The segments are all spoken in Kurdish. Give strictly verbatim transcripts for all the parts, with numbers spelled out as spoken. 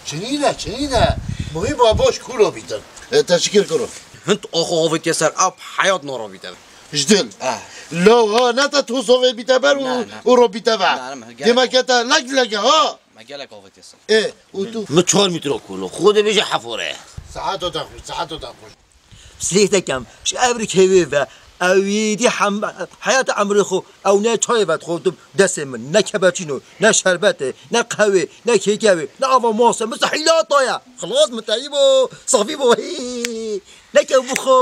Çinîne, çinîne. Muhîm e baş kûlo bîtin. E, teşekkür kuro. Hint oxo avêtiye ser ap heyat nara bîte. Ji dil. Ah. Law ha ne te tosovê bîte ber û, Ne, ne. û ro bîte ver. Ne, ne, gelek Dêmeke te lek leke ha. Me gelek avêtiye ser. E, û tu? Min çar mîtra kûlo. Xwedê bêje hefore. Saeto te xweş, saeto te xweş. Silêh te kem, ji ev rikevê ve, ew êdî hem, heyata emrê xwe, ew ne çayê vedixwardim destê min, ne kepeçîno, ne şerbetê, ne qehwê, ne kêkewê, ne ava masê, mistehîlata ye. Xilas min teyî bo, safî bo, hî, ne kew bixwe.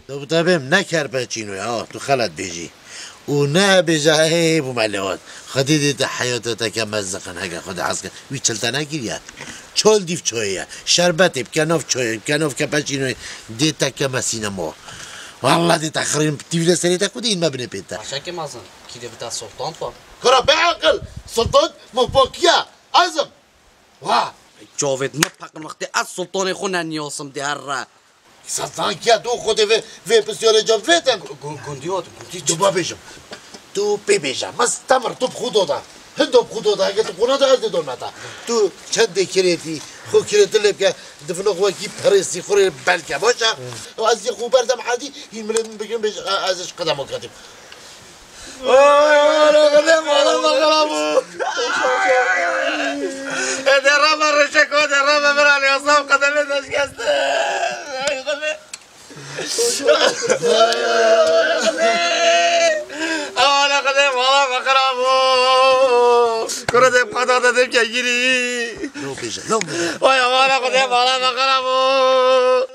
Tu bi te bêm ne kerpeçîno ya, tu xelet bêjî. Û ne bêje, hey, bûme lewat. Xwedê dê te heyata te ke me ziqin heke Xwedê hez ke. Wî çil te nekiriye. Çol dîv çoyê ye. Şerbetê bike nav çoyê, bike nav kepeçînoyê. Dê te ke me sînema. Wallah dê te xirîn tîvle serê te ku dê me binê pê te. Paşakê mezin, kî dê bite sultan pa? Kara bê aqil, sultan mopakiya, azim. Wa! Çavêt me peqin wextê ez sultanê xwe neniyasim dê herre. Sultan kiya tu xwe dê vê, vê pisyarê cevap vêtin? Gu-, gu-, gundî hat, gundî Tu ba bêjim. Tu pê bêje. Mes temir tu bi xwe doda. Hindo bi xwe doda. Heke tu qona da ez dê don meta. Tu çendê kirêtî, xwe kirêtir lê bike, difino xwe wekî perêsî xwe rê belke başa. Ez yê xwe berdem hadî, hîn milê min bigirin bêje, e, ez ji qedema ketîm. Oy, oy, oy, oy, mala me xirab bû. Ê, dê rame rişeko, dê rame min alî, Aslan qedemê de şikeste. Ay, Xwedê. Aman Xwedê, mala me xirab bû. Kuro dê qada de dê bike girî. No bêje, no bêje. Oy, aman Xwedê, mala me xirab bû.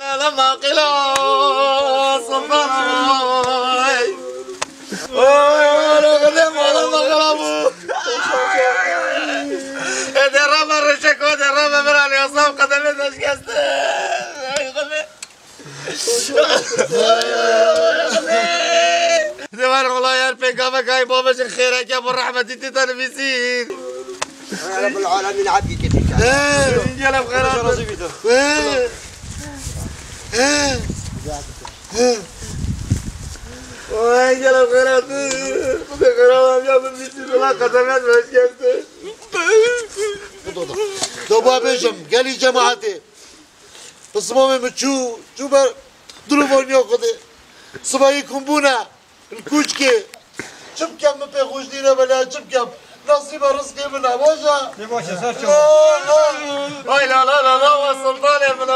La, la, maqîla, Sultan, ay. Oy, oy, oy, oy, mala me xirab bû. Ê, dê rame rişeko, dê rame min alî, Aslan qedemê de şikeste. Ay, Xwedê. Dê wer wela yer pêkavekayê babê jin xêreke bo rehmetî tê te nivîsîn. Rabbul alemin abî kedî. He. Gelem xerat. He. He. He. Oy, gelem xerat. Bu da xerat ya, bu bitti. Ulan kazamet hoş geldi. Doba bêjim, gelî cemaatê. Pismamê min çû, çû ber dilovaniya Xwedê. Sibayî kumbûne, li kûçkê. Çi bikem min pê xweş nîne bele, çi bikem? Nasîba rizqê min e, baş e. Lê baş e, ser çawa. Ay la la la la, wa sultanê min o.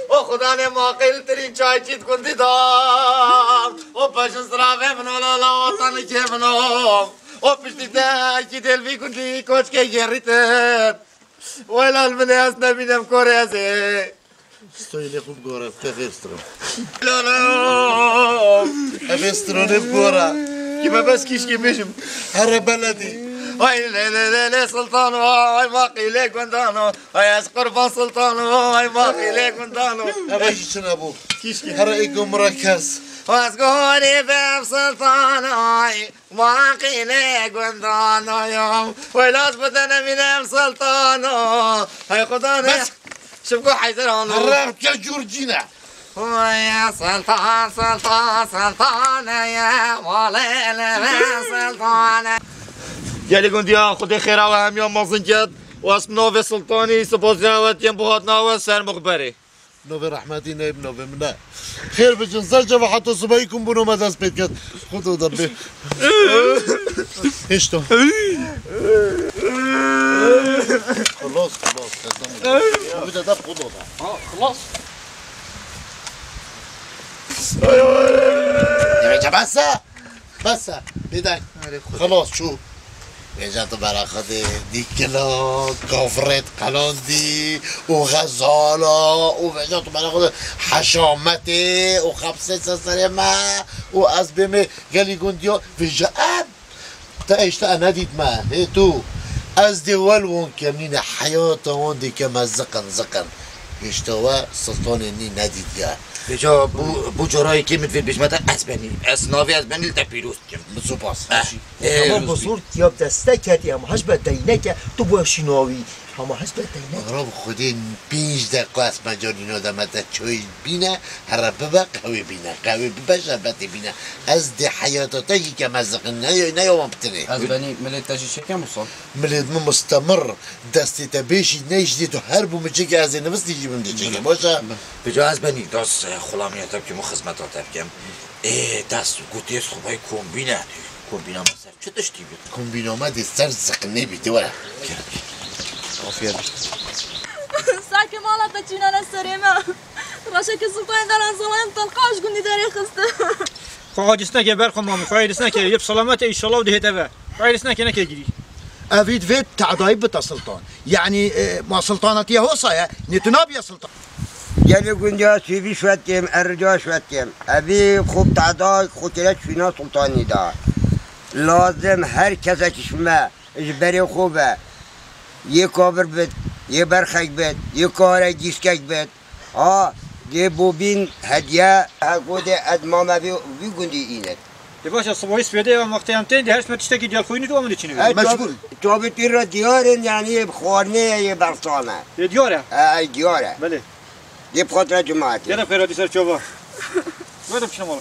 O xudanê maqîl tirîn çayçît gundî da. O peşin ziravê min o, la la, wa tanikê min o. O piştî te kî dêl vî gundî koçkê gerîtin. Welal min ê ez nebînim korê ez ê. Stoyê lê xwe bigore, te vê stron. Lolo! Evê stronê bigore. Kime bes kîşkî bêjim. Here beledî. Ay lê lê lê lê sultano, ay maqîlê gundano. Ay ez qurban sultano, ay maqîlê gundano. Eve jî çine bû. Kîşkî. Here ê gomra kes. Ez gorî bem sultano, ay. Maqîlê gundano yom, welaz bide nemînem sultano. Hey xudanê. Bes. Şibko heyzer hano. Revke curcîne. Oy sultan, sultan, sultan ye, malê leve sultan. Gelî gundiya, Xwedê xêra we hemiya mezin ket. Û ez bi navê sultanî, spas diyawetiyên bu hatina we ser muxberê. Navê rehmetî neyb navê min e. Xêr biçin, ser çava heta sibayî kum bûno me dest pê diket. Xudo da bê. Hêşta. Xilas, xilas, qesem. Abi de da Xudo da. Ha, xilas. Demece bes e. Bes e, bêdeng. Erê Xwedê. Xelas çû. Vêca tu bera Xwedê dîkila, kafiret qelandî û xezala û vêca tu bera Xwedê heşametê û xepsê ser serê me û ez bêmê gelî gundiya vêca em. Te eşte e nedît me, hê tu. Ez dê wel won kem nîne heyata wan dê keme ziqin, ziqin. Hêşta we sultanê nî nedît ya. Vêca bu, bu carayê kê min divê bêjme te ez benî. Ez navê ez benî li te pîroz dikim. Min sopas. Eh. Ê, Hema rûspî. Bi zor ya deste ketî, hema hiç be deyneke, tu bu şînawî. Hema hiç be deyneke. Rab Xwedê pênc deqa ez mecanî nademe te çay bîne, here bibe qehwê bîne, qehwê bibe şerbetê bîne. Ez dê heyata te jî keme ziqin, ne, ne yawan bitinê. Ez benî milê te jî çêkem wisa. Milê min mustemir, destê te bêjî, ne jî dê tu her bû min çêke ez ê nivistî jî bim dê çêke, baş e? Bi-, bi-, Bica ez benî, das, e, xulamîya te bikim û xizmeta te bikim. Ê, dest û gotê ez xwe bay kombîne. Kombîna me ser çi tiştî bî? Kombîna me dê ser ziqinê bî, dê were. Afiyet. Sakê mala te çînane serê me. Reşekê Sultanê Deran Zelayê min telqa ji gundî derê xiste. Xwe aciz neke ber xwe mamî, xwe aciz neke. Yê bi selamet e, înşallah û dihête ve. Xwe aciz neke, neke girî. Evîd vê tedayî bite Sultan. Yanî, e, ma sultanatiye hosa ye, nê tu nabiye sultan. Gelê gundiya sêvî şwetêm, erca şwetêm. Evî xwe bi tehda xwe kire çûna sultanî da. Lazim her kesek ji me, ji berê xwe ve, yê kavir bit, yê berxek bit, yê kare gîskek bit. Ha, dê bobîn hediye, he godê edmame vî, vî gundî îne. Ê baş e, sibahî spêdê ya wextê em tên, dê her şime tiştekî diyar xwînî dû, em dê çînê. E, mecbûr. Çavê tîr re diyar in, yanî yê bi xwarinê ye, yê bersan e. Yê diyar e? E, ey diyar e. Belê. Dê bi xatir cemaetê. Gel em xêra dî ser çava. Gel em çîne mala.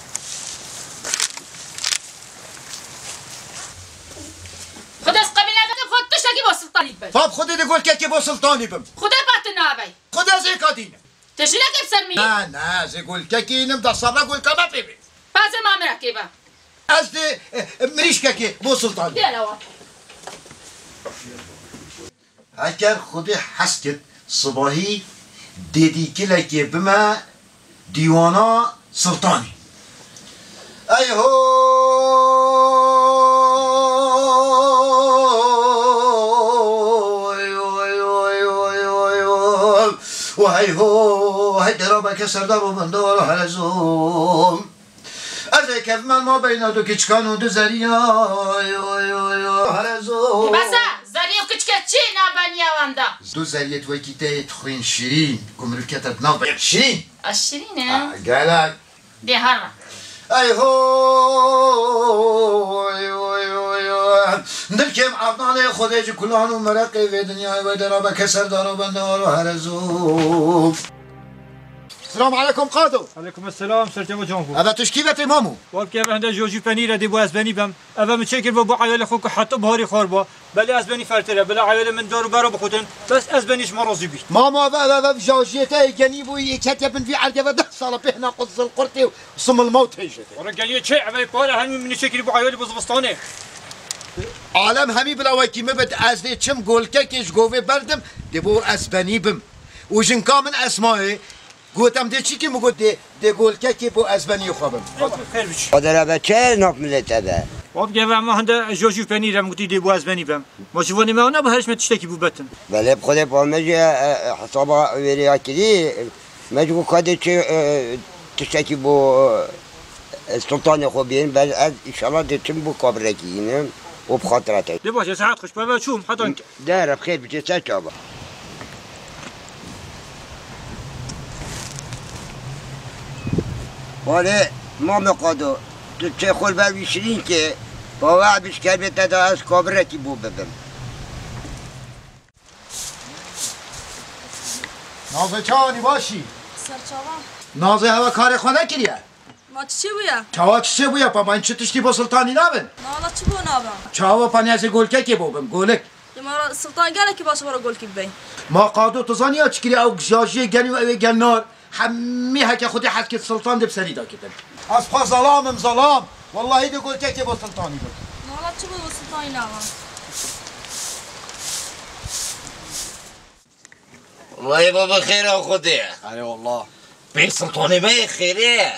Xwedê ez qebîle bikim, xwe tiştekî bo Sultanî bibey. Fab Xwedê dê golkekê bo Sultanî bim. Xwedê ba tu nabey. Xwedê ez ê kadînim. Te jinekê bi ser min yê? Na, na, ez ê golkekî înim, da sabra golka me pê bê. Pazê ma mirekê be. Ez dê, e, e, mirîşkekê bo Sultanî. Dê lewa. Heker Xwedê hez kit, sibahî dêdîkilekê bime dîwana Sultanî. Ey ho! Hey ho! Hey derabeke serdar û bendar û herezom. Ez ê kevme ma beyna du kiçkan û du zeriya. Yo, yo, yo. Herezom. Bes e, zerî û kiçke çi nabeniya wanda? Du zeriyet wekî te yê dixwîn şirîn, ku mirov kete di nav be. Şirîn. A şirîn e? Ha, gelek. Dê herre. Ey ho, oy, oy, oy, oy. Dilkêm Adnanê Xwedê ji kulan û mereqê vê dinyayê we dera be ke serdar û bendar û herezû. Selamu aleykum qado. Aleykum selam, serçe bo can xwe. Eve tu ji kî ve tê mamo? Wabke eve hende jojî penîr e dê bo ez benî bem. Eve min çêkir bo, bo eyalê xwe ku heta biharî xwar bo. Belê ez benî fertir e, bila eyalê min dar û bera bixutin, bes ez benî ji me razî bî. Mama ve, ve, ve, jajiyê te yê genî bû, yê ketiye bin vî erdê ve deh sala pê hina qut zilqurtê û similma û têjê. Were geniyê çi? Eve pare hemî min çêkirî bo eyalê bo zivistanê. Alem hemî bila wekî min bit, ez dê çim golkekê ji govê berdim, dê bo ez benî bim. Û jinka min Esmayê, Gotem dê çi kim? Min got dê, dê golkekê bo ez benî xwe bim. Xêr biç. Xwedê re be çi nav milete be? Wabge ve ema hende jojî û penîr em gotî dê bo ez benî bem. Ma ji vanê me ne bi her ji me tiştekî bû betin. Belê bi Xwedê pa me jî, e, e, hesaba wêrê ya kirî, me ji bo kadê çi, e, tiştekî bo, e, sultanê xwe bîn, ben ez înşallah dê çim bo kabirekî înim û bi xatira te. Dê baş e, saet xweş, pa ve çûm, heta De re bi xêr biçe ser çava. Wale, mame qado, tu çê xwe li ber wî şirîn ke, pa we bişkerbê te da ez kabirekî bo bibim. Nazê çawanî başî? Serçava. Nazê hewa karê xwe nekiriye? Ma çi çê bûye? Çawa çi çê bûye? Pa ma çi tiştî bo sultanî nabin? Na wala çi bo nabin? Çawa pa niyazê golkekê bo bim, golik. Yê ma ra sultan gelekî baş wara golkî bibey. Ma qado tu zaniya çi kiriye ew jajiyê genî û ew ê genar. Hemî heke Xwedê hez kir sultan dê bi serî da kitin. Ez xwe zelam im, zelam. Wallahî dê golkekê bo sultanî bim. Na wala çi bo bo sultanî nabin? Wayê baba xêra Xwedê ye. Erê wallah. Pê sultanê me yê xêrê ye.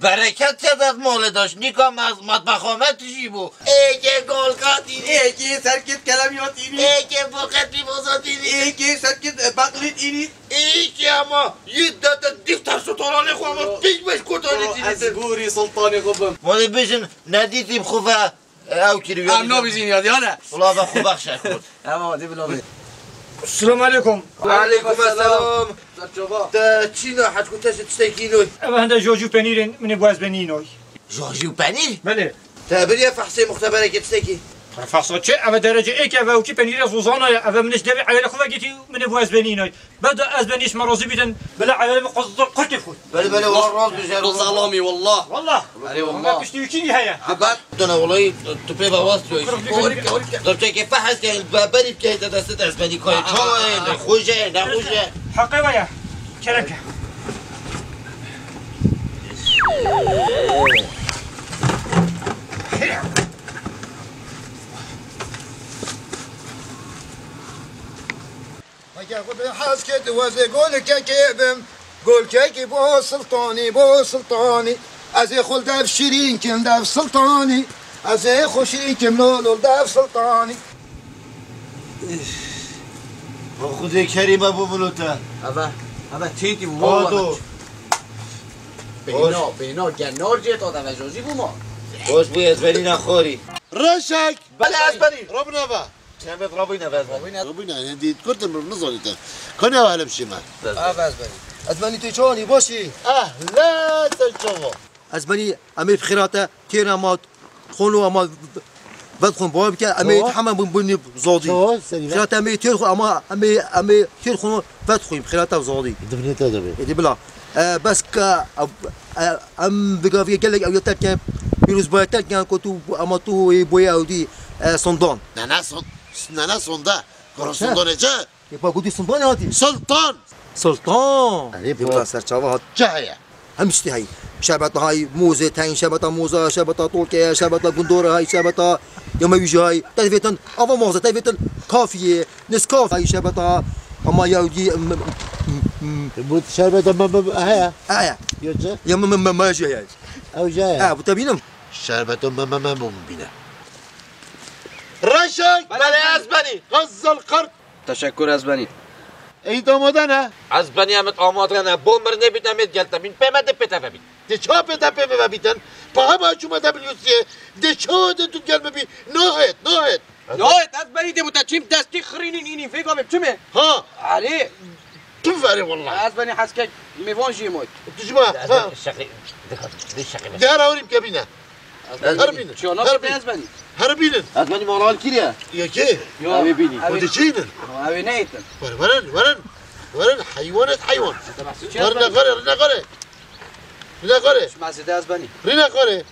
Bereket ye dest malê de, ji nîka me ez metbexa me tijî bû. Êkê golka tînî. Êkê serkit kelem ya tînî. Êkê boqet pîvoza tînî. Êkê serkit, e, baqlî tînî. Êkê ama yî de te dîv terso talanê xwe ama pîk beş kotanê tînî. Ez gorî sultanê xwe bim. Malê bijin nedîtî bi xwe ve. Ew kiriye. Em nabîzîn ya diyane. Wala be xwe bexşe kurt. Ewa, dê bila be. Selamu aleykum. Aleykum selam. Serçava. Te çî na hez ku te ji tiştekî noy? Ev hende jojî û penîrên min ê bo ez benî noy. Jojî û penîr? Belê. Te biriye fehsê muxteberekê tiştekî? Fehsa çi? Eve derece êk e, eve û çi penîrê zozana ye. Eve min ji devê eyalê xwe vegîtî û min ê bo ezbenî nay. Beda ezbenî ji me razî bîtin, bila eyalê min qurt-, qurtê xwe. Belê, belê, wala rast bêje, Tu wala. Zelamî, wallah. Wallah. Erê, wallah. Piştî wî çînî heye. Heba. Dona, wala, tu pê ve wast yoy. Kırk bir Dorçekê fehes ke, be-, berî bikeyte destê de ezbenî kayê. Çawa ye, nexweş e, nexweş e. Heqê ve ye. Kerem ke. Heke xwe bi hez kir, tu wezê golkekê bim. Golkekî bo Sultanî, bo Sultanî. Ez ê xwe li dev şirîn kim, dev Sultanî. Ez ê xwe şirîn kim, lol, lol, dev Sultanî. Xwedê kerîme bû min û te. Eve, eve têkî bû. Bêhna, bêhna, genar cê ta te vejojî bû ma. Xweş bû, ez berî nexwarî. Reşek! Belê, ez berî. Robin eve. Çemet rabîne vezme. Rabîne, hindî kurtin bir nizanî te. Kanî ew hele bişîme. Ev ez berî. Ez benî tê çawanî başî. Ehle, sen çava. Ez benî, em ê bi xêra te têne ma, xweno ma, vet xwon bawe bike, em ê Çawa? Heme bûn bûnî zodî. Çawa, serî ve? Xêra te em ê têr xwe, ama em ê, em ê têr xweno vet xwîn, xêra te zodî. Dibinê te de be. Êdî bila. E, bes ke, e, e, em bi gaviyê gelek ew ya terk e, pîrozbaya terk e, ku tu, ama tu ê boyê ew dî, e, sondan. Ne, ne, son-, ne, ne, sonda. Goro He. Sondanê çi? Ê, pa gotî Sultan hatî. Sultan! Sultan! Erê, Ê, pa- wala serçava hat. Çi heye? Hem tiştî hey. Şerbeta hay, mozê teyîn, şerbeta moza, şerbeta tolkeye, şerbeta gundora hay, şerbeta yemewîjî hay. Te vêtin, ava moza, te vêtin kafiyê, Nescafe hay, şerbeta ama ya dî, m-, m-, m-, Bu şerbeta me, me, heye. Heye. Yo çi? Ya me, me, me, me, jî heye. Ew jî heye. Ha, bu te bînim. Şerbeta me, me, me, me, bîne. Reşek! Belê, ez benî. Qezzal qert. Teşekkür, ez benî. Ey, amade ne? Ez benî, em amade ne. Bo mirinê bît, em ê gel te bîn. Pê me de pê te ve bît. De ça pê te pê me ve bîtin? Pa hema çûme te biliyorsiye. De ça de tu gel me bî? Nahêt, nahêt. Nahêt, ez benî de bu te çîm destî xirînîn înî vê gavê çi me? Ha. Erê. Tu verê wallah. Ez benî heskek mêvan jî moy. Tu ji me. Ha. Şeqî, dikkat, dikkat, şeqî. De her awrî bike bîne. Her bînin. Çiyo, nasıl Her bînin. Beyaz beni? Her bînin. Ez benî malal kiriye. Yekê. Yo, Ew ê bînî. ew ê- O diçînin. Ew ê neytin. Wer-, werin, werin. Werin, heywan et heywan. Çiyo, Rin ben- nexwere, rin nexwere. Rin nexwere. Şu mescide ez benî. Rin nexwere.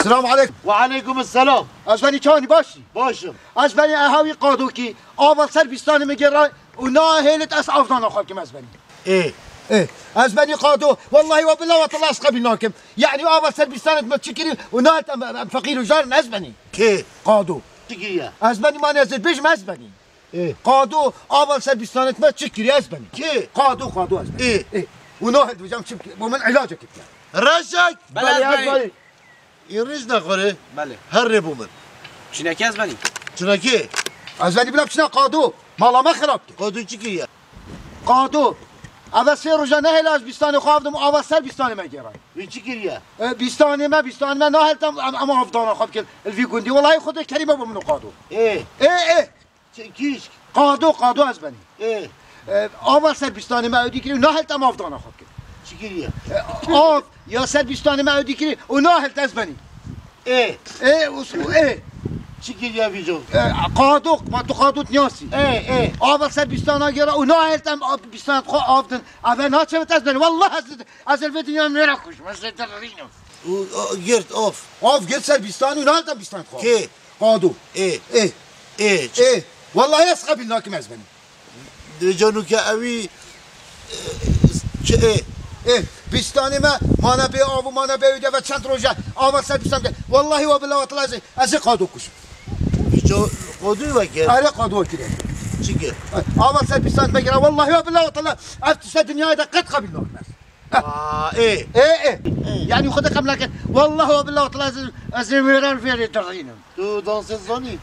Selamu aleykum. Ve aleykum selam. Ez benî çawanî başî? Başım. Ez benî eha wî qadokî. Ava ser bîstanê min gêra û nahêlit ez avdana xwe bikim ez benî. Ê. Ê, ez benî qado. Wellahî we bila we tila ez qebîl nakim. Yanî ava ser bîstanê me çi kirî û nahêlit em, em feqîr û jar in ez benî. Kê? Qado. Çi kiriye? Ez benî mane ez ê bêjim ez benî. Ê. Qado ava ser bîstanê me çi kirî ez benî. Kê? Qado, qado ez benî. Ê. Ê. Û nahêlit vijam çi bikî? Bo min îlacek bike. Reşek! Belê, Belê, ez ez benî. benî. Îrij nexwere. Belê. Her rê bû min. Çinekî ez benî. Çinekî? Ez benî bila çina qado. Mala me xirab kir. Qado çi kiriye? Qado. Eve sê roja nehêla ez bîstanê xwe avdim, ava ser bîstanê me gêray. Wî çi kiriye? E, bîstanê me, bîstanê me nahêlt em, em, em avdana xwe bikin. Li vî gundî. Wellahî Xwedê kerîme bo min û qado. Ê. Ê, ê. Çi, kîşk? Qado, qado ez benî. Ê. E, ava ser bîstanê me ew dî kirî û nahêlt em avdana xwe bikin. Çi kiriye? E, av ya ser bîstanê me ew dî kirî û nahêlt ez benî. Ê. Ê, us-, û ê. Çi kiriye vîco? E, qado, ma tu qado niyasî. Ê, ê. Ava ser bîstana gêra û nahêlt em av-, bîstan xwe avdin. Eve naçevit ez benî. Wallah ez, ez li vê dinya mêra xweşim. Ez ê dirînim. Û, a, girt, of. Of, girt ser bîstan û nahêlt em bîstan xwe. Kê? Qado. Ê. Ê. Ê. Ê. Wellahî ez qebîl nakim ez benî. Dê canûke ewî, e, çi ê? Ê. Bîstanê me mane bê av û mane bê wî de ve çend roje ava ser bîstan ke. Wellahî we bila we tila ez ê, ez ê qado kuşim. Vîco qado ve kir? Erê qado kire. Çi kir? Ava ser bîstan me gira. Wellahî we bila we tila ev tişte dinyayê de qet qebîl nakim ez. Aa, ê. Ê, ê. Ê. Yanî Xwedê qebl nake. Wallah we billah tila ez, ez ê mêran vêrê dirînim. Tu dansê zanî?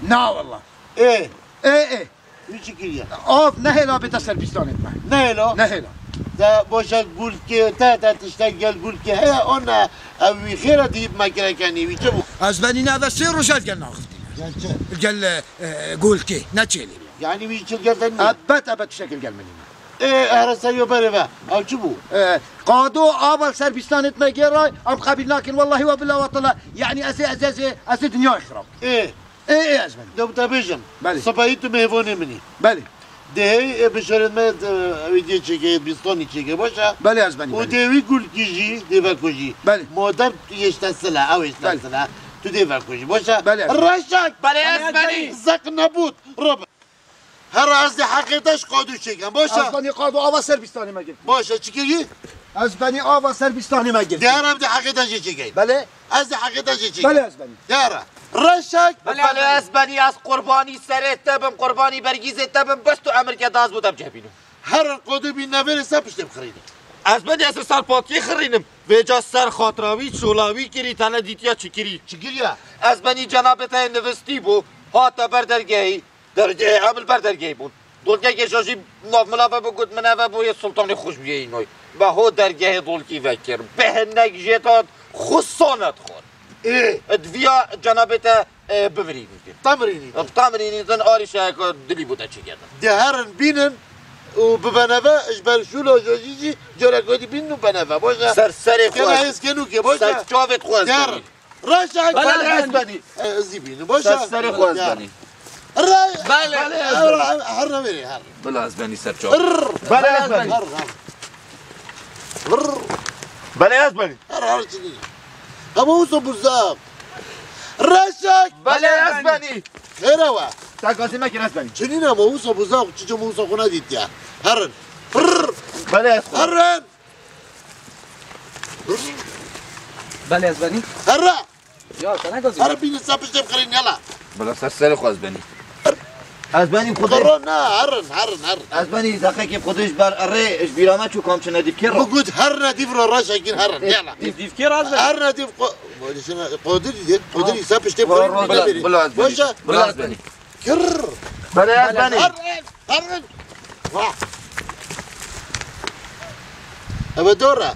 Na wallah. Ê. Ê, ê. Wî çi kiriye? Av nehêla bête ser bîstanê me. Nehêla? Nehêla. Te boşa gulkê, te, te tiştek gel gulkê heye, ona ev wî xêra diyip me kirekenî, wî çi bû? Ez benî ne ve sê roj ez gel naxiftî. Gel çi? Gel, e, e, gulkê, ne çêlê. Yanî wî çi gel te nî? Ebet, ebet tiştek gel min nîne. Ê, here seriyo berê ve. Ew çi bû? Ê, qado ava ser bîstanê me gêray, em qebîl nakin, wellahî we bila we tala. Yanî ez ê, ez ê, ez ê, ez ê dinyayê xirab. Ê. Ê, ê, ez ben. Dew te bêjim. Belê. Sipahî tu mêvanê min î. Belê. Dê hey, e, bişarên me, e, ew dê çêke, bîstanî çêke, baş e? Belê, ez benî, Û belê. Dê wî gulkî jî, dê vekujî. Belê. Madem tu yê işte sile, ew işte Belê. Sile, tu dê vekujî, baş e? Belê, ez Reşek! Belê, ez benî. Zek nebût, Rob. Hera ez dê heqê te ji qadû çêkem, baş e? Ez benî qadû ava ser bîstanê me girt. Baş e, çi kirî? Ez benî ava ser bîstanê me girt. Dê hera em dê heqê te jê çêkeyî. Belê. Ez dê heqê te jê çêkeyî. Belê, ez benî. Dê hera. Reşek! Belê, ez benî, ez qurbanî serê te bim, qurbanî bergîzê te bim, bes tu emir ke daz bû te bicehbînim. Herin qodê bîn neverê ser piştê bixirînim. Ez benî, ez ser patiyê xirînim. Vêca ser xatira wî, çola wî kirî, te ne dîtiya çi kirî. Çi kiriya? Ez benî cenabê te yê nivistî bû, hate ber dergehî. Dergehê, em li ber dergehê bûn. Dolkekê şaşî nav min ve bû, got, min eve bûyê Sultanê xweş bûyê înoy. Me ho dergehê dolkî vekir. Bi hinek jê tat, xwe sanet xwar. Ê. Di viya cenabê te, e, bimirînî. Te mirînî. Te mirînî, zin arîşeyeke dilî bû te çêkerdin. Dê herin bînin û bibeneve, ji ber şûla jojî jî careke dî bînin û beneve. Boş e. Ser serê xwe. Kena hêz kenûkê, boş e. Ser çavê xwe ez Dê herin. Reşek! Belê, ez benî. Ez ê bînim, baş e? Ser serê xwe ez benî. Re-, Belê, ez benî. Her re verê, her. Bila ez benî ser çav. Rrr. Belê, ez benî. Her, her. Rrr. Belê, ez benî. Her, her çinî. Ama usa buza. Reşek! Belê, ez benî. Hera wa. Ta gazî me kir, ez benî. Çinî ne ama usa buza, çiçe usa xuna dît ya. Herin. Rrr. Belê, ez benî. Herin. Belê, ez benî. Herre! Ya, te ne gazî? Herre, bînin ser piştê bixirîn, yala. Bila ser serê xwe ez benî. Ez benî xwedê. Xirro ne, herin, herin, herin. Ez benî deqekê xwedê ji ber erê, ji bîra me çû kam çine dîvkê ro. Min got, herine dîv ro reşekîn, herin, yala. Dîv, dîvkê ro ez benî. Herine dîv qo-, Qodirî dî, Qodirî ser piştê bixirîn, Bila, bila ez benî. Boş e? Bila ez benî. Kirr. Belê, ez benî. Herin, herin. Vah. Eve dor e.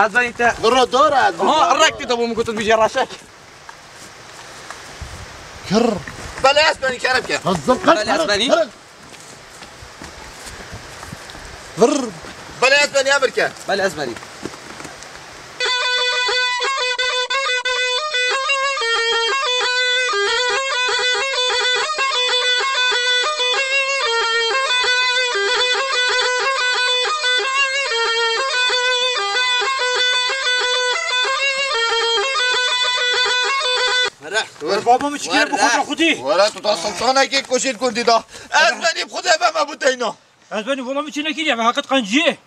Ez benî te. Viro dor e. Ha, rek tu de bû min gotin bijê reşek. Kirr. Belê, ez benî, kerem ke. Hazır kaç Belê, ez benî. Herin. Vırr. Belê, ez benî, emir ke. Belê, ez benî. Were. Were, baba min çi kir bi xwe xwedî? Were, tu da sultanekê koşêt kurdî da. Ez benî bi xwedê beme bu teyna. Ez benî, wela min çi nekiriye, me heqet qenciyê.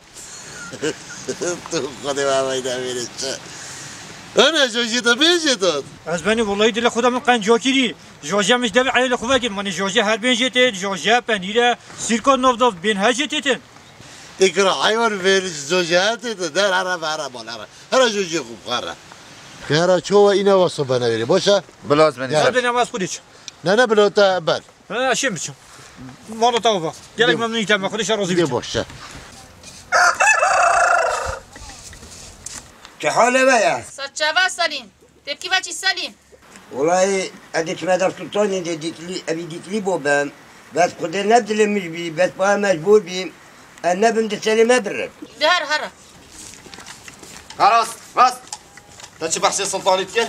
Tu Xwedê we veyda vêrê çi? Ana, jojê te bêjê tat. Ez benî, wela dilê xwe de min qenciya kirî. Jojê min ji devê eyalê xwe vekir. Manî jojê her bên jê têt, jojê, penîre, sîrka navdav, bên her jê têtin. Tê kira heywan vêrê jojê her têtin. Der here ve here bal here. Here jojê xwe bixwe here. Here çowa îne wasa bene vêrê. Boş e? Bila ez benî. Ya. Ez benî, ama ez xwe dî çi? Ne, ne, bila te ber. Ha, şim biçim. Mala te ava. Gelek memnunî te me. Xwedê şer razî bî. Baş e. Çi halê we ye? Saçava Selîm. Tepkî ve çi Selîm? Welayi, ez dê çime der Sultanî dê dîklî, evî dîklî bo bim. Bes Xwedê ne dilê min bî, bes baya mecbûr bî. Ez nebim di serê me birin. De her, her. Ha, rast, rast. Te çi behsê Sultanî dike?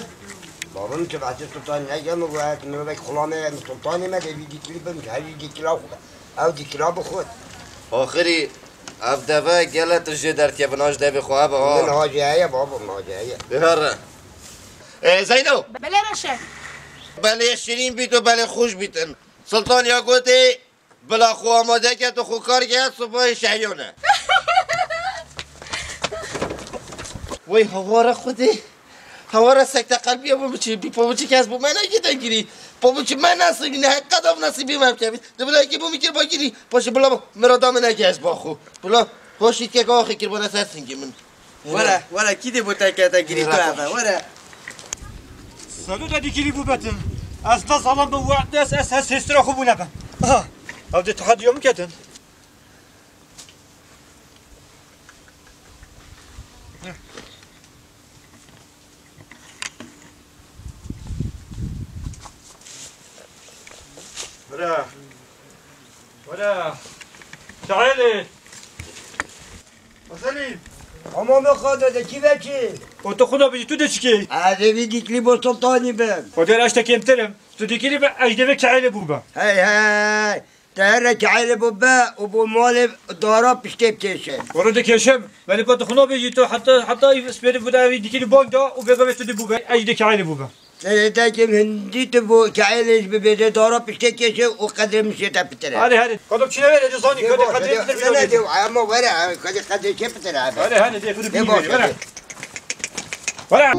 Babam çi behsê Sultanî neke, min got, ez mirovek xulamê, ez sultanê me, dê vî dîkilî bim, her vî dîkila xwe, ew dîkila bi xwe. Axirî, ev deve gele tu jê derkevin, ha ji devê xwe hebe, ha. Min hacê heye, babo, min hacê heye. Bihare. Ê, Zeyno! Belê Reşe. Belê şirîn bît û belê xweş bîtin. Sultan ya gotê, Bila xwe amade ke, tu xwe kar ke, sibahê şehiyan e. Wey hawara Xwedê. Hawara sekte qelbiye bo biçî, bî pabuçî kes bo me neke te girî. Pabuçî me nesîbî, ne heqet ev nesîbî me bikevî. Di bila yekê bo min kir ba girî. Paşê bila mirada min neke ez ba xwe. Bila hoşî ke axê kir bana ser singê min. Were, were, kî dê bo te ke te girî tu eve, were. Selo de dikilî bû betin. Ez te salam bi we des, ez hes hêstira xwe bûne ben. Aha, ev dê tehadiya min ketin. Were. Were. Şaîlê. Selîm. Ama me qade de kî veçî? O tu xwe bêjî, tu dê çi kê? Ez ê vî dîklî bo sultanî bim. O dê ez te kêmtir im. Tu dîklî be, ez dê vê keêlê bûbe. Hey hey. Te here keêlê bûbe û bo malê dara piştê bikêşe. Were dikêşim. Belê pa tu xwe bêjî, tu heta, heta spêrê bûde evî dîklî bang da û vêga vê tu dê bûbe. Ez dê keêlê bûbe. Serêtekê hindî tu bo keêlê ji bibêje dara piştê kêşe û qedrê min şê te pitire. Hadi, hadi. Kadok çi newêre, dê zanî, Dê kadê, baş, kadê dê, pitir ne, ne, bîne. Dê, ama were, kadê, qedrê şê pitire abi. Hadi, hadi, dê, bunu Dê bîne, baş, were. Dê. Were.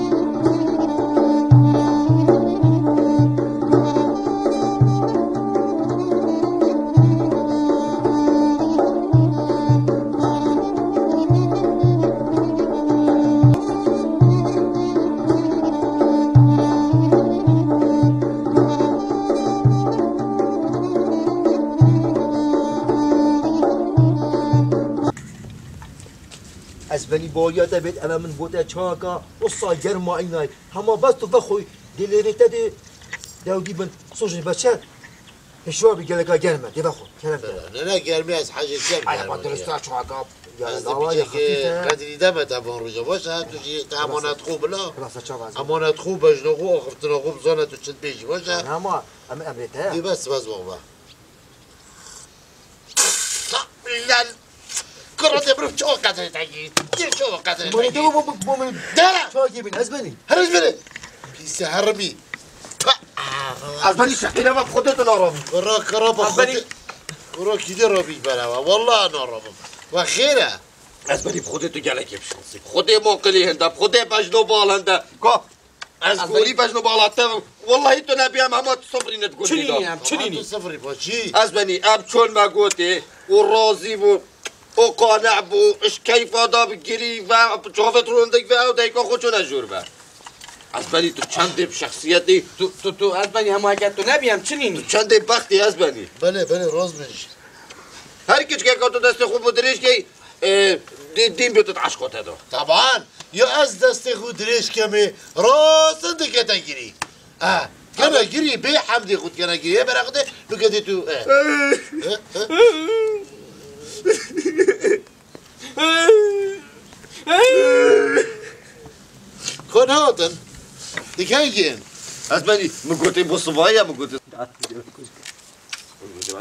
Ez benî baweriya te bêt, eve min gote çaka, wisa germa înay. Hema bes tu vexwî, dê lêvê te dê dewdî bin, sojin beçer. Hişyar bi geleka germ e, dê vexwe, kerem kerem. Ne, ne, germî ez hecê kem Ay, germ ama e. Dirust e, çaka. Ya, ez dê lava ya piçekê xefîf e. Qedrî de me te van roja, baş e, tu jî te emanet xwe bila. Xilasa çava ez. Emanet xwe, bejna xwe, axiftina xwe bizane tu çi dibêjî, baş e. Ne ama, em, emrê te ye. Dê bes, bes, baba. Lan! Kura de bro, çok kadar da git. Gir çok kadar da Mani git. Deme bu, bu, bu, bu, Dara! Çok iyi bin, ez beni. Her iz beni. Pis hermi. Pa! Ez beni şekile bak, kodu tu naram. Kura, kura bak, Ez beni kodu. Kura kide rabi berawa. Vallahi naram. Ve xêre. Ez beni kodu tu gelek yapışınsın. Kodu mokili hende, kodu bajno bal hende. Ko. Ez Ez gorî benî bejno bala te. Wellahî tu nebî em hema tu sifrî ne digotin. Çinî da. Em çinî. Tu sifrî bo çî? Ez benî em çol me gotê û razî bû û qane bû, iş keyfa da bi girî ve çavêt rondik ve ew dayika xwe çone jor be. Ez benî tu çendê bi şexsiyetî. Tu, tu, tu, ez benî hema heke tu nebî em çinî nî. Tu çendê bextî ez benî. Belê, belê, rast bêjî. Her kiçkeka tu destê xwe bi dirêj key, e, dî-, dîn bi tu eşqo te do. Taban. Ya ez destê xwe dirêj kemê, rast dikete girî. E, kene girî, bê hemdê xwe dikene girî. Ê bera xwe de, bike dê tu, e. E, e. Ko nehatin? Dikey gên. Ez benî, min gotê bo sivaya, min gotê.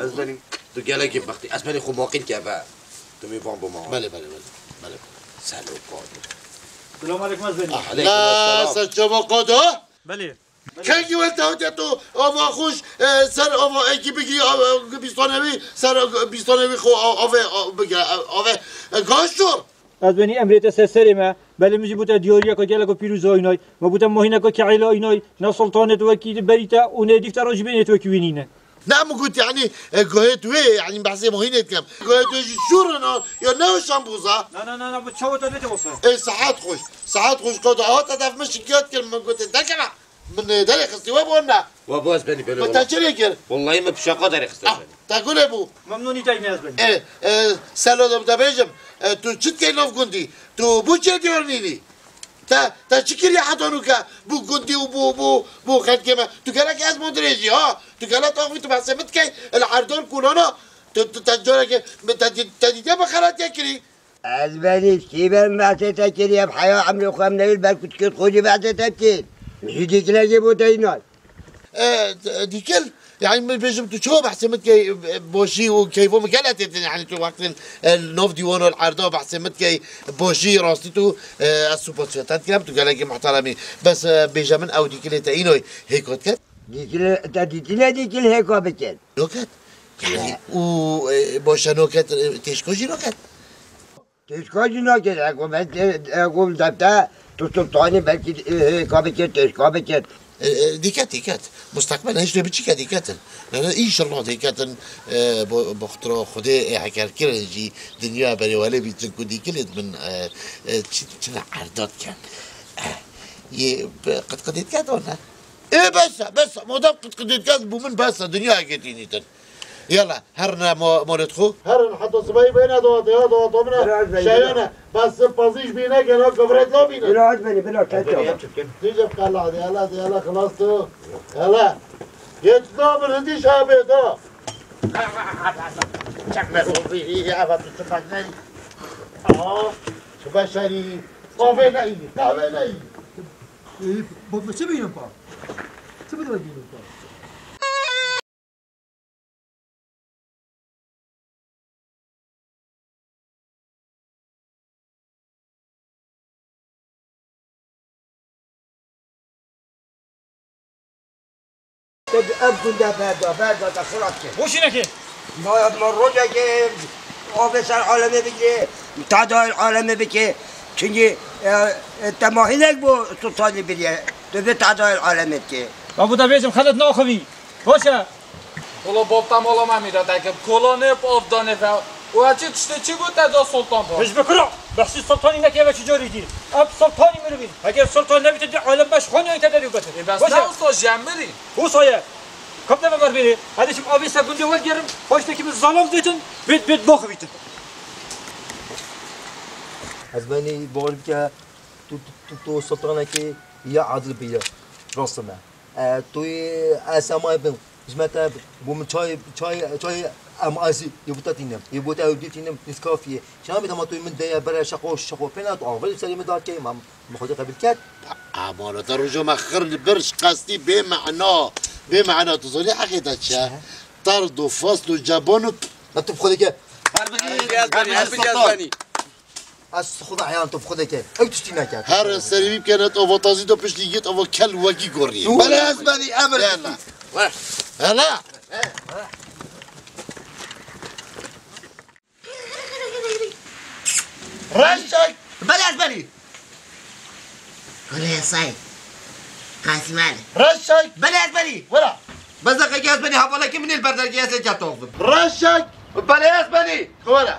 Ez benî, tu gelekî bextî. Ez benî xwe maqîl ke be. Tu mêvan bo ma. Belê, belê, belê. Belê. Selo Qadir. Selamun aleyküm, ez benî. Ah, aleyküm selam. La, sen çava Qadir? Belê. Kengî wel te hatiye tu ava xwe, e, ser ava ekî bigirî, a, e, bîstanevî, ser, e, bîstanevî xwe, a, ave, a, bigire, a, ave, e, gaş zor. Ez benî emrê te ser serê me. Belê min jî bo te diyariyeke geleko pîroz aynay. Me bo te mohîneke keêla aynay. Ne sultanê tu wekî berî te û ne dîf te re jî bênê tu wekî wî nîne. Ne min got, yanî, e, goyê tu wê, yanî behsê mohînê dikim. Goyê tu jî şûr in, ha? Ya ne şamboza? Na, na, na, na, bu çawa te nete olsa. E, saet xweş. Saet xweş, qada, aha, te def min şikayet kir, min gote, derkeve. Min, e, derê xistî we bo ne? Wa bo ez benî belê. Min te çi lê kir? Wellahî min pişaqa derê xistî. Ah, te gulê bû. Memnûnî te yine ez benî. E, e, Selo, de bêjim, e, tu çi dikey nav gundî? Tu bo çi diyar nînî? Te, te çi kiriye heta nûke bo gundî û bo, bo, bo xelkê me? Tu gelek ez min dirêjî, ha? Tu gelek axivî tu behsê min dikey, li erdor kunana, tu, tu te carekê, te dî-, te dîtiye min xelatiye kirî? Ez benî, kî ben behsê te kiriye, bi heya emrê xwe em newêr ber ku tu kêt xwe jî behsê te bikên. Min jî dîkilekê bo te înan. E, dîkil, yanî min bêjim tu çawa behsê min dikey, e, boşî û keyfo min gele têtin, yanî tu wextên, e, li nav dîwana li erda behsê min dikey, boşî rastî tu, e, ez supasiya te dikim, tu gelekî muhteremî. Bes, e, bêje min ew dîkilê te înoy hêka diket? Dîkilê, te dîtine dîkil hêka bikin. Noket? Yanî û, e, boşe noket, e, têşko jî noket? Têşka jî naket, eko me, eko depte, tu sultanî belkî, e, hêka bike, têşka bike. E, e, dîket, dîket. Musteqbel hiştê biçîke dîketin. Ne, ne, înşallah dîketin, e, bo, bo xitira Xwedê, e, hekerkirin jî dinya berê welê bîtin ku dîkilêt min, e, e, çi, çi ne erdat ken. E, yê, qitqitê diket o ne? Ê, bes e, bes e. Madem qitqitê diket bo min bes e, dinya hekê tînîtin. Yala, herine mo-, molet xwe. Herin heta sibehî bêne dawatê, ya dawata min e. Biraz da, şeyane. Bes sib pazî jî bîne gena kivret la bîne. Biraz beni, biraz te çaba. Dîce bi qela de, yala, de, yala, xilas tu. Yala. Yê tu da min hindî şabê da. Çekme sofi, ya, bak, tu çi bak, ne? Aa, tu beşerî. Qavê neyî, qavê neyî. Ee, bak, çi bînim pa? Çi bînim pa? Te bi ev gunda berda, berda te xirab kir. Boşuna ki. Ma, ma rojekê avê ser alemê bigirê, tadayê alemê bike. Çünkü, e, e, te ma hinek bo sultanî biriye. Tu vê tadayê alemê dike. Ma bu da bêjim xelet naxivî. Boş e. Wala bab te mala me mîra te kir. Kola nê bi av danê ve. Û eçî tiştê çi got te da sultan pa? Hizbi kira. Behsî sultanî neke ve çi carî dî. Em sultanî mirivîn. Heger sultan nebî te dê alem beş xanî te derî betin. E bes ne usta jemirî? Usta ye. Kap ne ver bêrê. Hadi şimdi avê ser gundê wergerim. Hoş ne ki min zalam zeytin. Bit bit bok bitin. Ez benî bor bike tu, tu, tu, tu sultanekî ya adil bîye. Rastime. E, tu yê ez ema bin. Ji me te bo min çay, çay, çay em azî yê bo te tînim. Yê bo te ew dî tînim, Nîskafiyê. Çi namê dema tu yê min deye bere şeqo, şeqo pêna tu avê serê min dakê, ma, ma xwedê qebîl ket. Amana te roja me xir li bir ji qestî bê mena, bê mena tu zanî heqê te çi ye? Çi? Tard û fasl û ceban û. Na tu bi xwedê ke. Her bigî ez benî, her bigî ez benî. Ez xwe de eyan tu bi xwe de ke. Ew tiştî neket. Her serî wî bikene, tu ava tazî de piştî git, ava kel wekî gorî. Belê ez benî, emir Yalla. Dikî. Hela. Reşek. Belê ez benî. Gulê say. Qasî mal. Reşek. Belê ez benî. Wera. Bezaqekî ez benî, hevalekî min ê li ber dergehê ez ê ceh taxivim. Reşek. Belê ez benî. Were.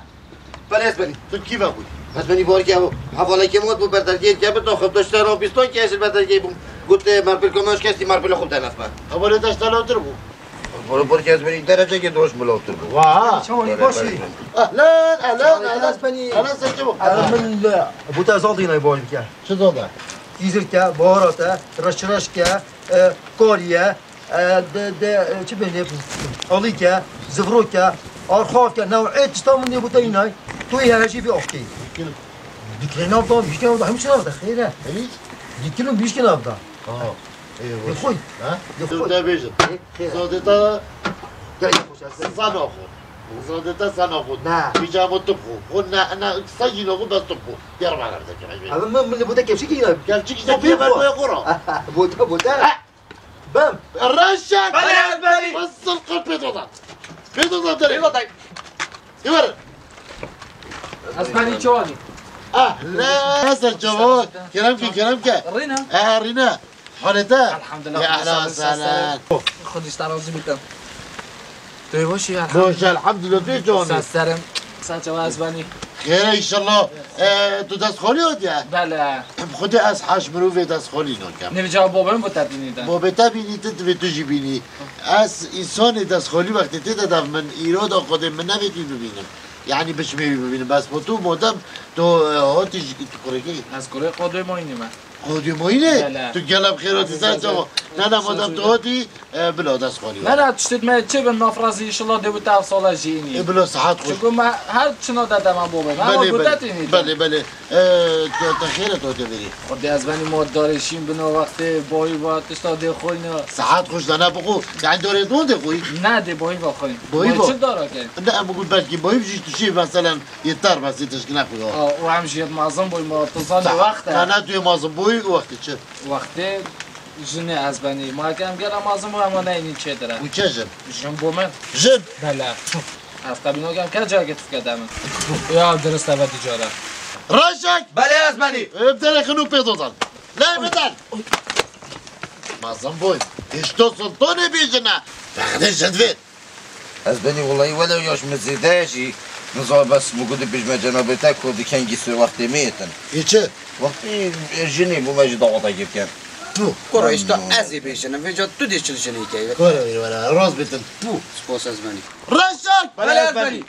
Belê ez benî. Tu kî ve bûyî? Ez benî barkê ew hevalekê min got bû ber dergehê dike bitaxim. Tu ji te re bîstan kê ez ji ber dergehê bûm. Got, e, merpêl koma ji kestî merpêlê xwe bidenasme. Hevalê te ji te lawtir bû. Bor, bor kez beni derece ki dost mu lawtir bû. Wa. Çawa baş î? Ehlen, ehlen, ehlen. Ez benî. Ehlen, sen çabuk. Ehlen, min, e, bu te zaldî nay bor bike. Çi zalda? Tîzirke, baharate, reşreşke, e, kariye, e, de, de, e, çi bênê, alîke, zivroke, arxavke, newê tişta min dê bûte înay, tu yê hejî vî axkeyî. Dikilin. Dikilin navda, bîşkin navda, hemşin navda, xeyre. Hemî? Dikilin bîşkin navda. Aha. Ê, Yê xwe. Ha? Yê xwe. Te bêjin. Ê, xeyre. Zadê te Gel, gel, boş ver. Sana xwe. Zadê te sana xwe. Na. Pîjama tu xwe. Xwe ne, ne, sa jî ne xwe bes tu xwe. Diğer bana bize kemej. Abi, min, min bu da kevşik yine. Kevşik işte bir ber boya xora. Bu da, bu da. Ha. Bam. Reşek. Bale, bale. Nasıl kıl pedodan? Pedodan dere. Pedodan. Yürü. Ez benî çawanî. Ah, ne? Nasıl çabuk? Kerem ki, kerem ki. Rîna. Eh, Rîna. Halê te? Elhamdulillah. Ya ehlen ve sehlen. Xwedî ji te razî bike. Tu yê baş î, elhamdulillah. Baş, elhamdulillah, tu yê çawanî? Ser serim. Ser çawa ez benî. Xêre înşallah. E, tu destxalî hatiye? Bele. Bi Xwedê ez heş mirovê destxalî nakem. Nêvî ca babê min bo te bînî de. Babê te bînî, tu divê tu jî bînî. Ez însanê destxalî wextê tê de dev min îro da Xwedê min nevê wî bibînim. Yanî biçimê wî bibînim. Bes bo tu madem tu, e, hatî ji, tu kurê kî? Ez kurê Qadê Mayînê me. Qadê Mayînê? Bele. Tu gelek xêr hatî ser çava. Ne, ne, madem tu hatî, e, bila destxalî. Ne, ne, tiştê me çi bin nafrazî înşallah dê bi te ev sala jî înî. E, bila sihet xweş. Çunku me her çina de dema bo be. Me ama gudet înî. Belê, belê. E, tu, te xêr e tu hatî verî. Xwedê ez benî ma darê şîn bina wextê bayî va tişta dê xwîna. Sihet xweş de ne bixwe. Yani darê don dê xwî? Ne dê bayî va xwîn. Bayî va. Çi dara ke? Ne, em bixwe belkî bayî jî tu şî meselen. Yeter bes, yetişkine xwe ya. Û em jî yê mezin bûyî, ma tu zanî wext e. Te ne tu yê mezin bûyî, wextê çi? Wextê jinê ez benî. Ma ke em gera mezin bû, em neyînî çêtir e. Û çi jin? Jin bû min. Jin? Bele. Ez qebîl nakem ke cayekê tu fike de min. Ya dirist e ve tîcara. Reşek! Belê ez benî. Em derê xinû pê dodan. Lê bidan. Mezin bûyî. Hişto sultanê bî jine. Bexdê jin divê. Ez benî wellahî welew yaş min zêde ye jî, nizanim bes min got dibêjime cenabê te ku di kengî sê wextê mêtin. Ê çi? Wextî, e, jinê bû me jî daweta girken. Tu. Kuro, îşte ez ê bêjinim, vêca tu dê çil jinê key. Kuro, were, were, rast bêtin. Tu. Spas ez benî. Reşek! Belê ez benî.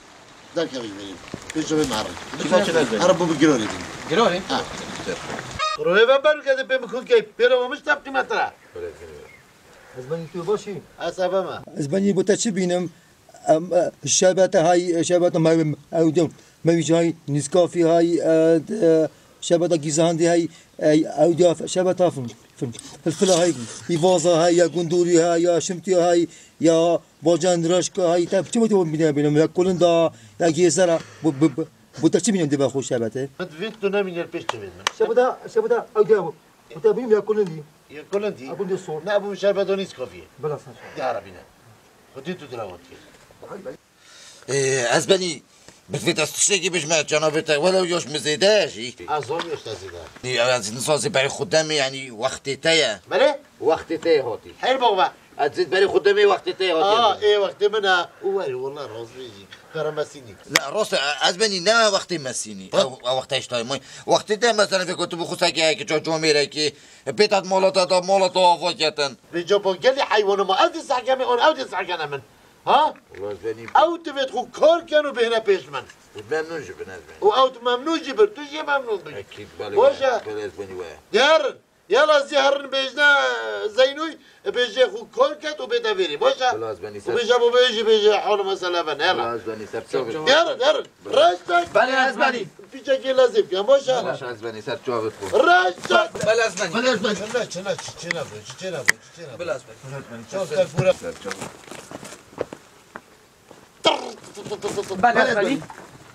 Derkevin verî. Pêşe vê mare. Kîfa çi ez benî? Ara bu bir girorê din. Girorê? Ha. Kuro, ê ben beru kede pê min kul key. Pêra olmuş tep kıymetine. Ez benî tu baş î? Ez eve me. Ez benî bo te çi bînim? Em, e, şerbete hay, şerbete me-, ewdin. Mewîc hay, Nîskafî hay, e, e, şerbeta Gîzahandî hay, e, ewdiya f-, şerbeta fin, fin, filfila hay, îvaza hay, ya gundûrî hay, ya şimtî hay, ya bacan rişka hay, te çi mete bîne bîne, ya kulinda, ya gêzera, bu, bu, bu, bu te çi bîne dibe xwe şerbete? Min divêt tu nemîner pêş çivên min. Şerbeta, şerbeta ewdiya bu. Bu te bîne ya kulindî. Ya kulindî? Ebûn de sor. Ne, ebûn şerbeta Nîskafî. Bila sen. Ya Rebî ne. Xwedî tu dilawat kir. Ê, ez benî, bi vê dest tiştekî bijme, cenabê te, welew yoş mi zêde ye jî. Ez zor yoş te zêde. Ê, ez nisan zê berê xwe demê, yanî wextê te ye. Belê? Wextê te ye hatî. Her baba. Ez zê berê xwe demê wextê te ye hatî. Aa, ê wextê min e. Û werî, wela rast bêjî. Kara mesînî. Ne, rast e, ez benî ne wextê mesînî. Ha? Ew, ew wextê heştayê may. Wextê te mesela fêko tu bi xwe seke yekê, ca comêrekê. Pêtat mala te da, mala te ava ketin. Vêca bo gelî heywana ma, ez dê sehkeme an, ew dê sehkene min. Ha? Wala ez benî. Ew divêt xwe kar ken û bêhne pêş min. Memnûn ji bin ez benî. Û ew tu memnûn jî bir, tu jî memnûn bî. Ekîd, belê. Baş e. Belê ez benî we. Derin. Yala zî herin bêjne Zeynûy, bêje xwe kar ket û bête vêrê. Baş e. Wala ez benî. Û ser. Bêje bo bêjî bêje hal mesele ben. Yala. Wala ez benî ser çavê. Derin, derin. Reştek. Belê ez benî. Piçekê lezê bikin, baş e? Baş ez benî ser çavê xwe. Reştek. Belê ez benî. Belê ez benî. Çina, çina, çina, çina, çina, çina. Belê ez benî. Çav ser pûre. Ser çavê. Belê ez benî.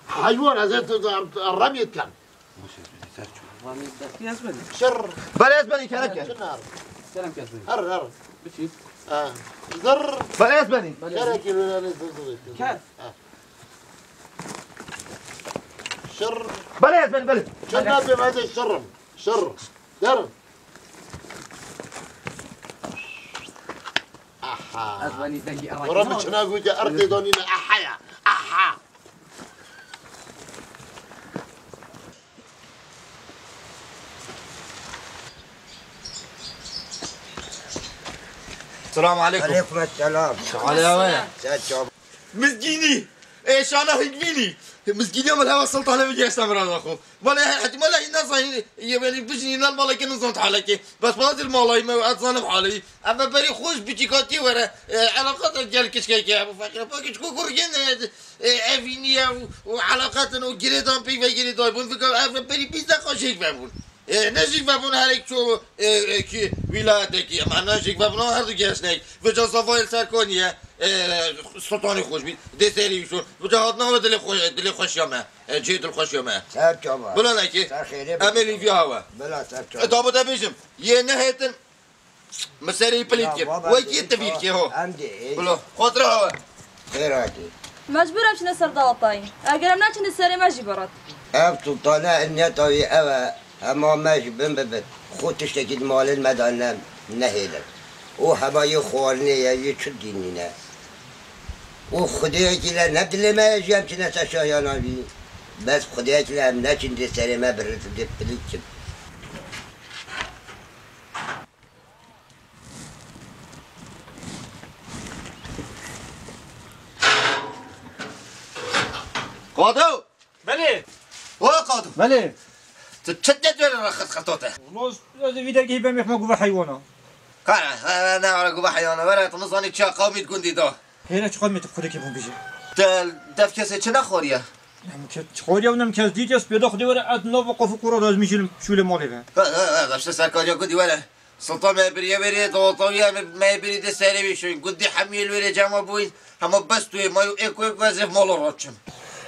Heywan, ez ê tu remiyê dikem. Baş ez benî ser çavê. Remiyê destî ez benî. Şir. Belê ez benî kerem ken. Çina. Kerem ken. Her, her. Biçî. Ha. Zir. Belê ez benî. Kerekî lûnanê zir zir. Ker. Ha. Şir. Belê ez benî, belê. Çi nabê me de şirim. Şir. Derim. Aha. Ez benî dengî Ora min çina gotiye, erdê danîne, aha ya. Aha. Selamu aleykum. Aleykum selam. Aleykum selam. Sen çab- Mizgînî. Ê şana hingvînî. Mizgîniya min hewa Sultanê min geşta mirada xwe. Wele hetî mala hîn nezanî, yê belî bijînî nan mala ke nizan halekê. Bes bazil malayî me ez zanim haleyî. Eve berî xwe ji biçîkatiyê were, e, eleqata gel kişkeke. Bu feqîr pakî çiku kur gene, e, evîniye û, û eleqatin û girêdan peyve girêdayî bûn. Vika eve berî bîst deqa jêk vebûn. E, ne jî vebûn herek ço, e, e, ki wîlayetekî. Em ne jî vebûn her du geşnek. Vêca zavayê li ser kaniye, e, Sultanê xweş bî. Dê serî wî şûn. Vêca hatina ve dilê xwe-, dilê xweşiya me. E, cihê dilxweşiya me. Ser çava. Bila nekê. Ser xêrê. Em ê lîviya hewe. Bila ser çava. E, da bi te bêjim. Yê nehêtin. Min serê wî pilît kir. Wekî tivîr kê ho. Em dê. Bila. Xotira hewe. Xêr hatî. Mecbûr em çine ser dawatayî. Eger em neçin di serê me jî birit. Ev sultane inyeta wî ew e. Hema me ji bin bibit. Xwe tiştekî di malên me de ne, nehêlin. Û hema yê xwarinê ye, yê çi dînî ne. Û xwedêyekî le ne dilê me ye jî em çine ser şahiyana wî. Bes xwedêyekî le em neçin dê serê me birit dê pilît kin. Qado! Belê. O Qado! Belê. Tu çi te dere re xet xetote? Wilo ez vî dergehî bemê xwe guve heywana. Ka, ne, ne, ne, were guve heywana, were, tu nizanî çiya qewmî di gundî da. Hêre çi qewmî tu xwedekî bûn bîjî? Te dev kesê çi nexwariye? Nem kes, çi xwariye û nem kes dît ya spêda xwedê were ez nava qafû qura da ez mijîlim şûlê malê ve. Ha, ha, ha, daşte serkariya gundî were. Sultan me biriye verê, dawatawiye me, me birî de serê wî şûn. Gundî hemî li wêrê cema bûyn. Hema bes tu yê, mayo êk êk ve zêv mala raçim.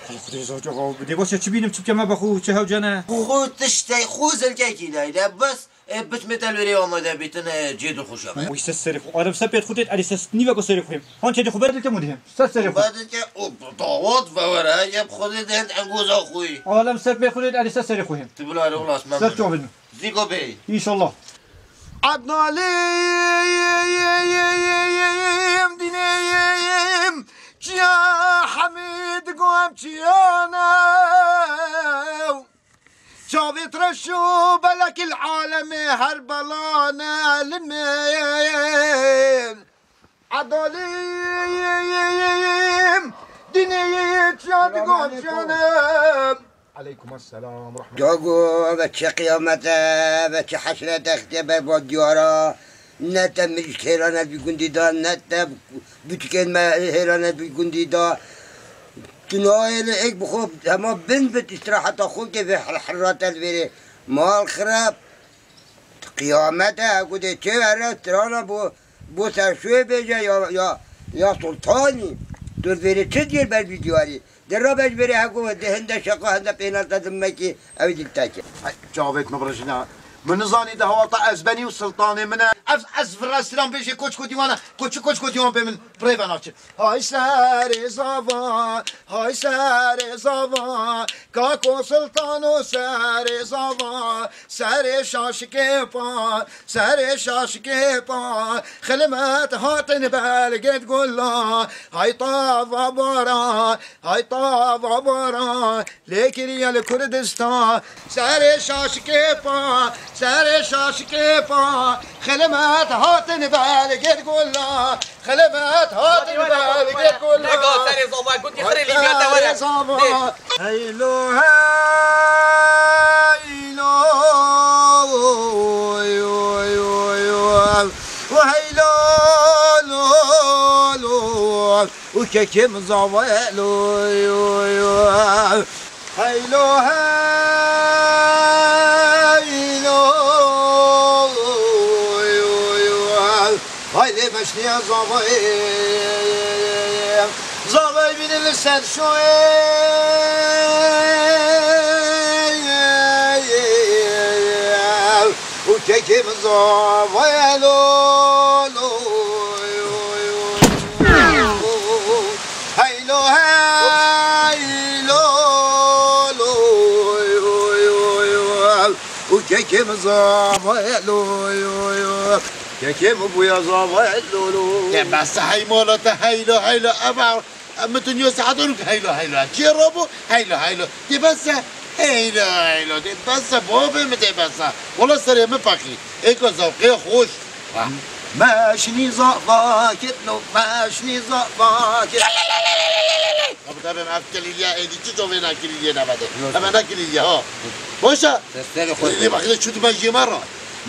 Xwedê zor cevab bidê. Baş e, çi bînim, çi bikeme be xwe, çi hewcene? Xwe tiştê, xwe zilkekî neyle. Bes, e, biçmê te li wêrê amade bîtin, e, cê dilxweşa me. Wî ses serê xwe. Alem ser pêt xwe têt, elî ses nîveko serê xwe. Han çêdî xwe ber dilte mû dihê. Ses serê xwe. Berdike, o dawat ve were, yeb xwedê dihên engoza xwe. Alem ser pêt xwe têt, elî ses serê xwe. Tu bila re ulas me. Ser çavên min. Zîgo bey. Înşallah. Ednalîm dineyim, çiya Hemîd gom çiyane. Çavê treş û belekî alemê her belane li min. Edalîm, dinê çiya digom çiyanem. Aleykum esselam ve rahmetullah. Cago ve çi qiyamete, ve çi heşrete xitê ber bo diyara. Ne te mirîşk hêrane vî gundî da, ne te butikên me hêrane vî gundî da. Tu nayê li êk bi xwe hema bin bit îstiraheta xwe ke vê hel-, herrate li vêrê. Mal xirab. Qiyamet e, heko dê çê here strana bo, bo serşoyê bêje ya, ya, ya sultanî. Tu vêrê çi diyê ber vî diyarî? De rabe ji vêrê heko de hinde şeqa, hinde pênata dimekî, ew dîl teke. Hey, çavêt min birjîna. Min nizanî de hawata ez benî û sultanê min e. Ez, ez vira silam bêjê koçko dîwana. Koçi koçko dîwan pê min birêve naçin. Hay serê zava, hay serê zava, kako sultano serê zava, serê şaşikê pa, serê şaşikê pa, xilmet hatin belgêt gula, hay tava bara, hay tava bara, lê kiriye li Kurdistan. Serê şaşikê pa, serê şaşikê pa, xilmet hatin belgêt gula, xilmet hatin belgêt gula. Nega serê zava, gotî xirê Lîbya te were. Serê zava. Heylo heylo, oy, oy, oy, oy. Heylo lo, lo. Û kekê min zava ye lo, yo, yo. Heylo, heylo, yo, yo. Haydê meşniya zavayê. Zavayê bînin li ser şoyê. Û kekê min zava ye lo, lo, yo, yo. Hey lo, hey lo, lo, yo, yo, yo. Û kekê min zava ye lo, yo, yo. Kekê min bûya zava ye lo, lo. Te bes heymola te heylo, heylo, eva. Em dinya saetan û heylo heylo. Çi rabo? Heylo heylo. Tê bes e. Heylo heylo. Tê bes e. Bavê min tê bes e. Wala serê min paqî. Êka zewqê xweş. Meşnî zava kir, no meşnî zava kir. Ya bu tabii ev kilîliye, êdî çi çovê ne kilîliye ne vede. Hemen ne kilîliye ha. Boşa. Serê xwe. Lê bak, çu tu mejî me ra.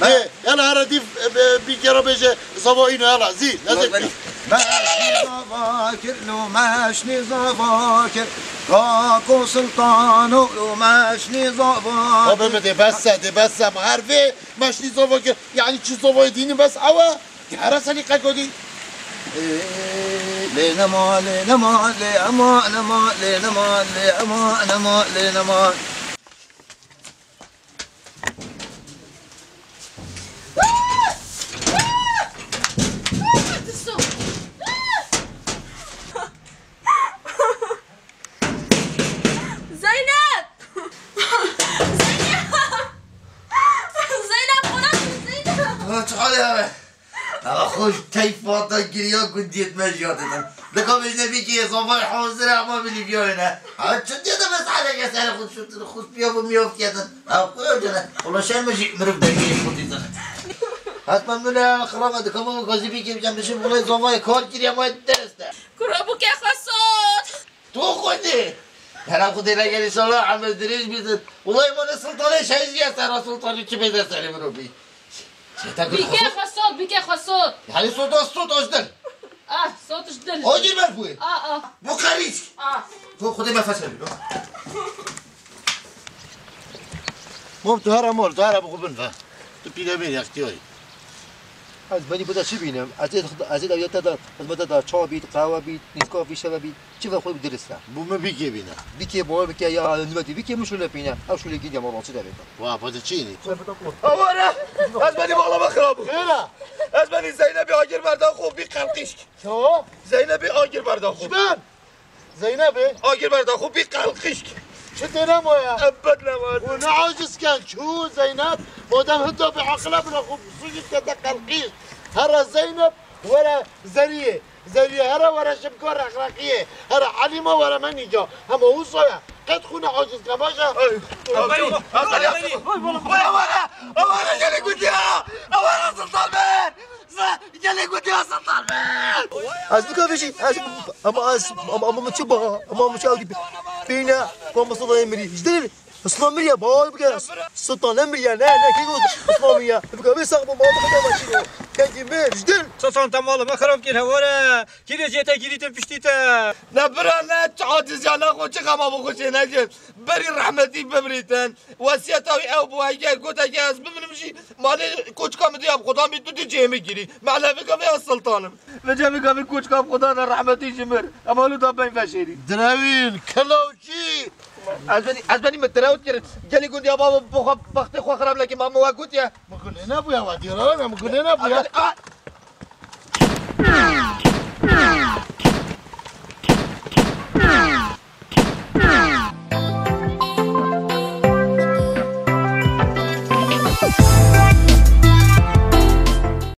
Me- Ê, yala here dîv, e, e, bîkera bêje, zava îno yala, zî, nezik bî. Meşnî zava kir, lo meşnî zava kir. Kako sultano, lo meşnî zava kir. Babê min dê bes e, dê bes e, ma her vê meşnî zava kir. Yani çi zavayê dînî bes ew e. Dê here selîqe godî. Ê, lê nema, lê nema, lê ema nema, lê nema, lê ema nema, lê nema. Zeynep! Zeynep! Zeynep, xwe rakin, Zeynep! Ha, çi halê hebe? Ava xwe ji teyfa te giriya gundiyê me jiyatê din. Lika bêjine bîkê yê zavayê hazir e, ama bilî biyayê ne. Ha, çi diye de mesele ke serê xwe şutir, xwe piya bu miyo fiyetin. Ha, koyo cene. Ola şer mi jî mirov dergê xwe dîtin. Hetmen mile xiraba dikama bu gazî bîkê bikem bişim, ola zavayê kar kiriye ma derste. Kura bu ke xwe sot. Tu xwedê. Hela Xwedê neger înşallah emir dirêj bîtin. Wellahî ma ne sultanê şehîdî ye, sera sultanî çi bêde serê mirovî. Bîkê xwe sot, bîkê xwe sot. Yani sota sot ajdin. Ah, sot ji dil. Agir ber bûye. Ah, ah. Bu qerîç. Ah. Tu Xwedê me fes hebî. Mom tu here mol, tu here bixwe bin ve. Tu pîle bê yextiyayî. Ez benî bide çi bînim? Ez ê, ez ê dawiyê te de, xizmete de, ça bît, qehwe bît, nîskafî şeve bît, çi ve xwe dirist e. Bû min bîkê bîne. Bîkê bawer bike ya nûbetî bîkê min şûle bîne. Ew şûlê gîdiya me raçî de bêta. Wa, pa tu çi yînî? Awara! Ez benî bala me xirab bû. Xêra! Ez benî Zeynebî agir berda xwe bî qelqîşk. Çawa? Zeynebî agir berda xwe. Ji ben! Zeynebê? Agir berda xwe bî qelqîşk. Çi têne moya? Ebed ne var. Û ne aciz ken çû Zeynep, madem hita bi aqila bila xwe sujî kete qelqîşk. Here Zeynep, were Zeriyê. Zeriyê here were şibka rexreqiyê. Here Elîma were me nîca. Hema wisa ye. Qet xwe ne aciz ke baş e. Ay, ay, ay, ay, ay, ay, ay, ay, gelê gutiya. Awara Sultan Bey. Gelê gutiya Sultan Bey. Ez bika vêjî, ez, ama ez, ama, ama min çi ba, ama min çi ew dî bîne, ka Mustafa mirî. Ji dir, Islam miriye, bawer bike, Sultan ne miriye, ne, ne, kê got, Islam miriye. Bika vê sax bû, ma bike, ma çi got. Kekî Ji din. Sesan te mala me xerab kir heware. Kîrê jê te girîtin piştî te. Ne bira ne, çi aciz ya, ne xwe çi xema bi xwe çê nekin. Berî rehmetî bimrîtin. Wesiyeta wî ew bû, heke goteke ez bimirim jî malê koçka min diya bi xudan bî, tu dî cihê min girî. Melevika vê ez sultan im. Vê cevika vê koçka bi xudan e, rehmetî ji mir. Em halu da ben veşêrî. Direwîn, kelawçî. Ez benî, ez benî min direwt kirin. Gelî gundiya baba bi xwe, bextê xwe xirab nekî, ma min we gotiye. Min gulê nebûye, we dîrane, min gulê nebûye. Ah!